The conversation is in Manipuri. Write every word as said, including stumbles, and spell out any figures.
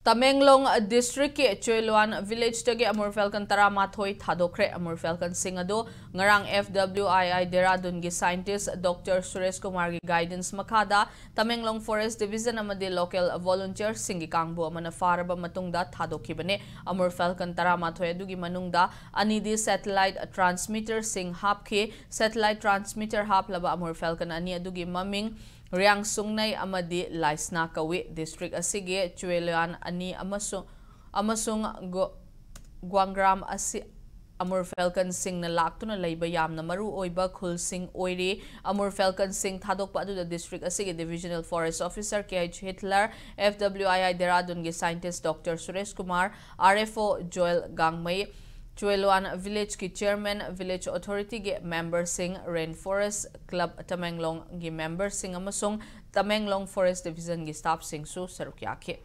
ꯇꯃꯦꯡꯂꯣꯡ ꯗꯤꯁꯇ꯭ꯔꯤꯛꯀꯤ ꯆꯣꯏꯂꯨꯋꯥꯟ ꯚꯤꯂꯦꯖꯇꯒꯤ ꯑꯃꯨꯔ ꯐꯦꯜꯀꯟ ꯇꯔꯥꯃꯥꯊꯣꯏ ꯊꯥꯗꯣꯛꯈ꯭ꯔꯦ꯫ ꯑꯃꯨꯔ ꯐꯦꯜꯀꯟꯁꯤꯡ ꯑꯗꯨ ꯉꯔꯥꯡ F W I I ꯗꯦꯔꯥꯗꯨꯟꯒꯤ ꯁꯥꯏꯟꯇꯤꯁ ꯗꯣꯛꯇꯔ ꯁꯨꯔꯦꯁ ꯀꯨꯃꯥꯔꯒꯤ ꯒꯥꯏꯗꯦꯟꯁ ꯃꯈꯥꯗ ꯇꯃꯦꯡꯂꯣꯡ ꯐꯣꯔꯦꯁ ꯗꯤꯕꯤꯖꯟ ꯑꯃꯗꯤ ꯂꯣꯀꯦꯜ ꯚꯣꯂꯨꯟꯇꯤꯌꯔꯁꯤꯡꯒꯤ ꯀꯥꯡꯕꯨ ꯑꯃꯅ ꯐꯥꯔꯕ ꯃꯇꯨꯡꯗ ꯊꯥꯗꯣꯛꯈꯤꯕꯅꯤ꯫ ꯑꯃꯨꯔ ꯐꯦꯜꯀꯟ ꯇꯔꯥꯃꯥꯊꯣꯏ ꯑꯗꯨꯒꯤ ꯃꯅꯨꯡꯗ ꯑꯅꯤꯗꯤ ꯁꯦꯇꯦꯂꯥꯏꯠ ꯇ꯭ꯔꯥꯟꯁꯃꯤꯇꯔꯁꯤꯡ ꯍꯥꯞꯈꯤ꯫ ꯁꯦꯇꯦꯂꯥꯏꯠ ꯇ꯭ꯔꯥꯟꯁꯃꯤꯇꯔ ꯍꯥꯞꯂꯕ ꯑꯃꯨꯔ ꯐꯦꯜꯀꯟ ꯑꯅꯤ ꯑꯗꯨꯒꯤ ꯃꯃꯤꯡ ꯔꯤꯌꯥꯡꯁꯨꯡꯅꯩ ꯑꯃꯗꯤ ꯂꯥꯏꯁꯅꯥ ꯀꯧꯏ꯫ ꯗꯤꯁꯇ꯭ꯔꯤꯛ ꯑꯁꯤꯒꯤ ꯆꯨꯋꯦꯂꯨꯌꯥꯟ ꯑꯅꯤ ꯑꯃꯁꯨꯡ, ꯑꯃꯁꯨꯡ ꯒꯣ-, ꯒ꯭ꯋꯥꯡꯒ꯭ꯔꯥꯝ ꯑꯁꯤ ꯑꯃꯨꯔ ꯐꯦꯜꯀꯟꯁꯤꯡꯅ ꯂꯥꯛꯇꯨꯅ ꯂꯩꯕ ꯌꯥꯝꯅ ꯃꯔꯨ ꯑꯣꯏꯕ ꯈꯨꯜꯁꯤꯡ ꯑꯣꯏꯔꯤ꯫ ꯑꯃꯨꯔ ꯐꯦꯜꯀꯟꯁꯤꯡ ꯊꯥꯗꯣꯛꯄ ꯑꯗꯨꯗ ꯗꯤꯁꯇ꯭ꯔꯤꯛ ꯑꯁꯤꯒꯤ divisional forest officer K H Hitler, F W I I ꯗꯦꯔꯥꯗꯨꯟꯒꯤ scientist doctor Suresh Kumar, R F O Joel Gangmei, Chuwelluan ꯚꯤꯂꯦꯖꯀꯤ ꯆꯤꯌꯔꯃꯦꯟ, ꯚꯤꯂꯦꯖ ꯑꯣꯊꯣꯔꯤꯇꯤꯒꯤ ꯃꯦꯝꯕꯔꯁꯤꯡ, ꯔꯦꯟ ꯐꯣꯔꯦꯁ ꯀ꯭ꯂꯕ ꯇꯃꯦꯡꯂꯣꯡꯒꯤ ꯃꯦꯝꯕꯔꯁꯤꯡ ꯑꯃꯁꯨꯡ ꯇꯃꯦꯡꯂꯣꯡ ꯐꯣꯔꯦꯁ ꯗꯤꯕꯤꯖꯟꯒꯤ ꯁ꯭ꯇꯥꯐꯁꯤꯡꯁꯨ ꯁꯔꯨꯛ ꯌꯥꯈꯤ꯫